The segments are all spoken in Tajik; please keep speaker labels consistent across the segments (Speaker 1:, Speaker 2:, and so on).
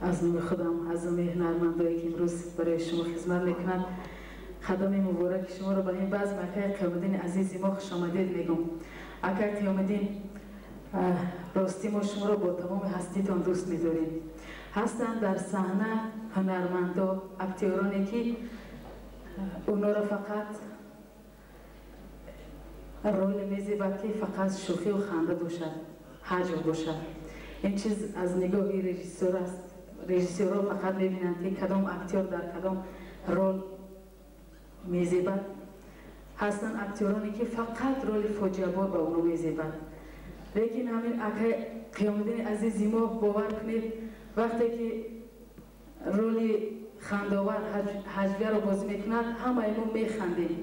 Speaker 1: Аз номи худам, аз номи ҳунармандое ки имрӯз барои шумо хизмат мекунанд, қадами мубораки шуморо ба ин базм акай Қиёмиддини азизи мо хушомадед мегӯм. Акай Қиёмиддин, ростӣ мо шуморо бо тамоми ҳаститон дӯст медорем. Ҳастанд дар саҳна ҳунармандо, актёроне ки онҳоро фақат роли мезебад ки фақат шӯхию ханда бошад, ҳаҷв бошад. Ин чиз аз нигоҳи режиссёр аст. Режиссёрҳо фақат мебинанд ки кадом актёр дар кадом рол мезебад. Ҳастанд актёроне ки фақат роли фоҷиабор ба онҳо мезебад. Лекин ҳамин акай Қиёмиддини азизи мо, бовар кунед, вақте ки роли хандовар ҳаҷвияро бозӣ мекунад, ҳамаи мо механдем.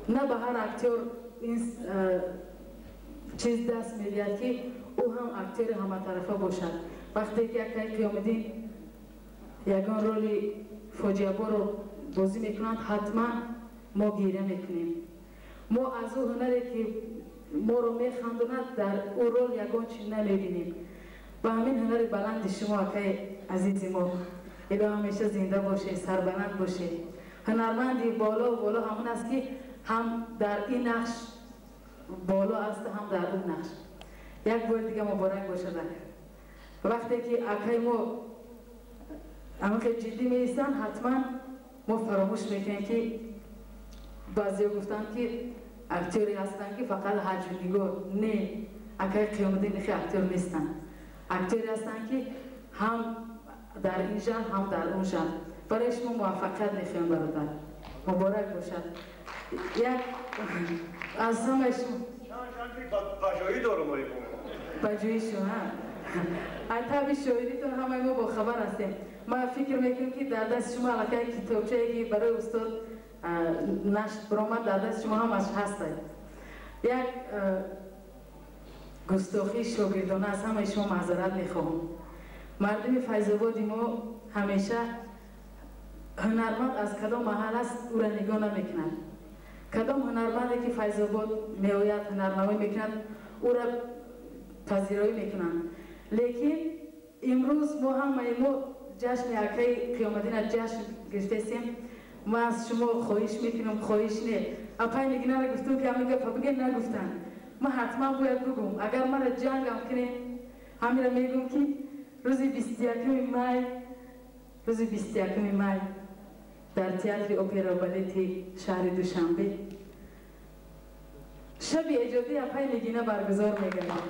Speaker 1: На ба ҳар актёр ин чиз даст медиҳад ки ӯ ҳам актёри ҳаматарафа бошад. Вақте ки акай Қиёмиддин ягон роли фоҷиаборро бозӣ мекунанд, ҳатман мо гиря мекунем. Мо аз ӯ ҳунаре ки моро механдонад, дар ӯ рол ягон чиз намебинем. Ба ҳамин ҳунари баланди шумо, акай азизи мо, ило ҳамеша зинда бошед, сарбаланд бошед. Ҳунарманди боло боло ҳамон аст ки ҳам дар ин нақш боло аст, ҳам дар он нақш. Як бори дига муборак бошад, ака. Вақте ки акай мо ҳамин ҷиддӣ меистанд, ҳатман мо фаромӯш мекунем ки баъзеҳо гуфтанд ки актёре ҳастанд ки фақат ҳаҷвнигор. Не, акай Қиёмиддин хе актёр нестанд. Актёре ҳастанд ки ҳам дар ин жанр, ҳам дар он жанр. Барои шумо муваффақият мехоҳем, бародар. Муборак бошад. Як аз ҳамаи шумо
Speaker 2: баҷоӣ дорум.
Speaker 1: Баҷои шумо ай таби шоиритон ҳамаи мо бохабар ҳастем. Ман фикр мекунам ки дар дасти шумо аллакай китобчае ки барои устод нашр баромад, дар дасти шумо ҳамаш ҳастад. Як густохии шогирдона аз ҳамаи шумо маъзарат мехоҳам. Мардуми Файзободи мо ҳамеша ҳунарманд аз кадом маҳал аст, ӯра нигоҳ намекунад. Кадом ҳунарманде ки Файзобод меояд, ҳунарнамоӣ мекунад, ӯра пазироӣ мекунанд. Лекин имрӯз мо ҳамаи мо ҷашни акаи Қиёмиддинро ҷашн гирифтаистем. Ман аз шумо хоҳиш мекунам, хоҳиш не, апай Нигинаро гуфтум ки ҳамин гапа бигӯ, нагуфтанд. Ман ҳатман бояд бигӯм. Агар маро ҷангам кунед, ҳаминро мегӯм ки рӯзи 21 май, рӯзи 21 май дар театри опера балети шаҳри Душанбе шаби эҷодии апай Нигина баргузор мегардад.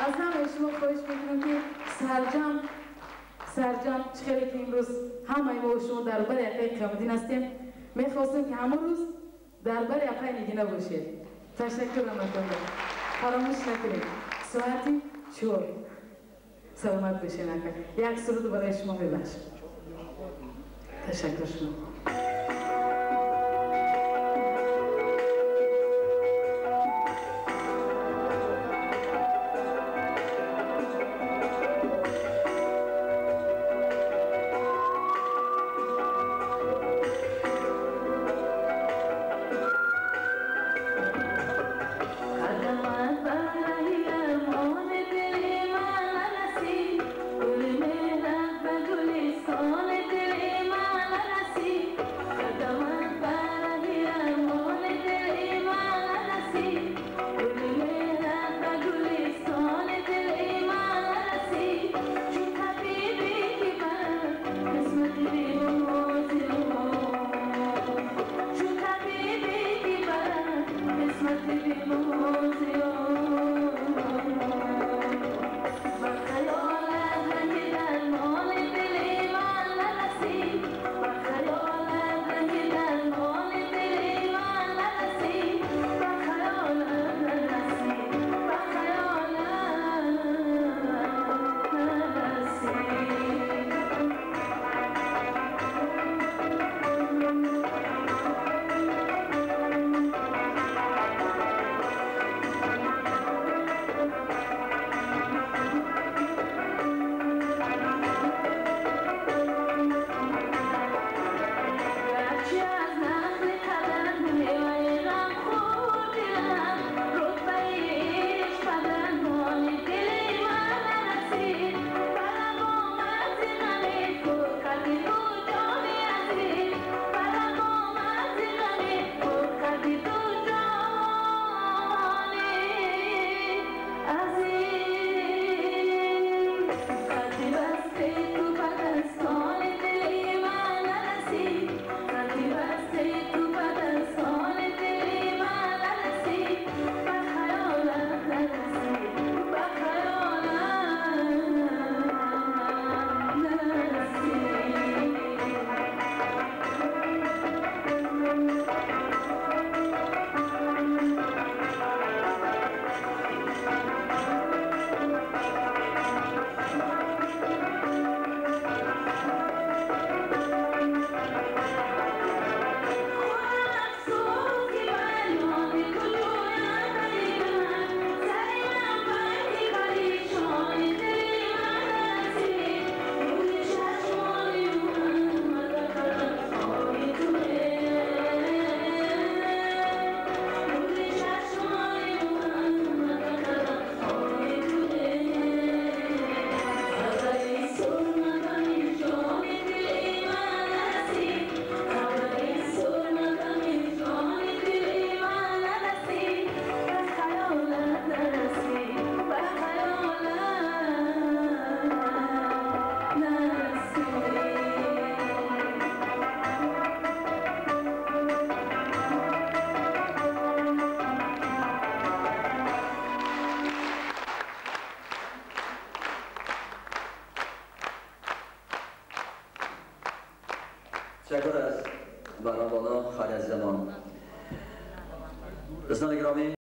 Speaker 1: Аз ҳамаи шумо хоҳиш мекунам ки сарҷам сарҷам чӣ хеле ки имрӯз ҳамаи мо шумо дар бари акаи Қиёмиддин ҳастем, мехостем ки ҳамон рӯз дар бари апай Нигина бошед. Ташаккур раматонда. Фаромӯш накунед, соати 4. Саломат бошед, ака. Як суруд барои шумо мебахшам. Ташаккур шумо.
Speaker 3: Gul mehrat ba guliston dil man narasi.
Speaker 2: Дӯстони гиромӣ.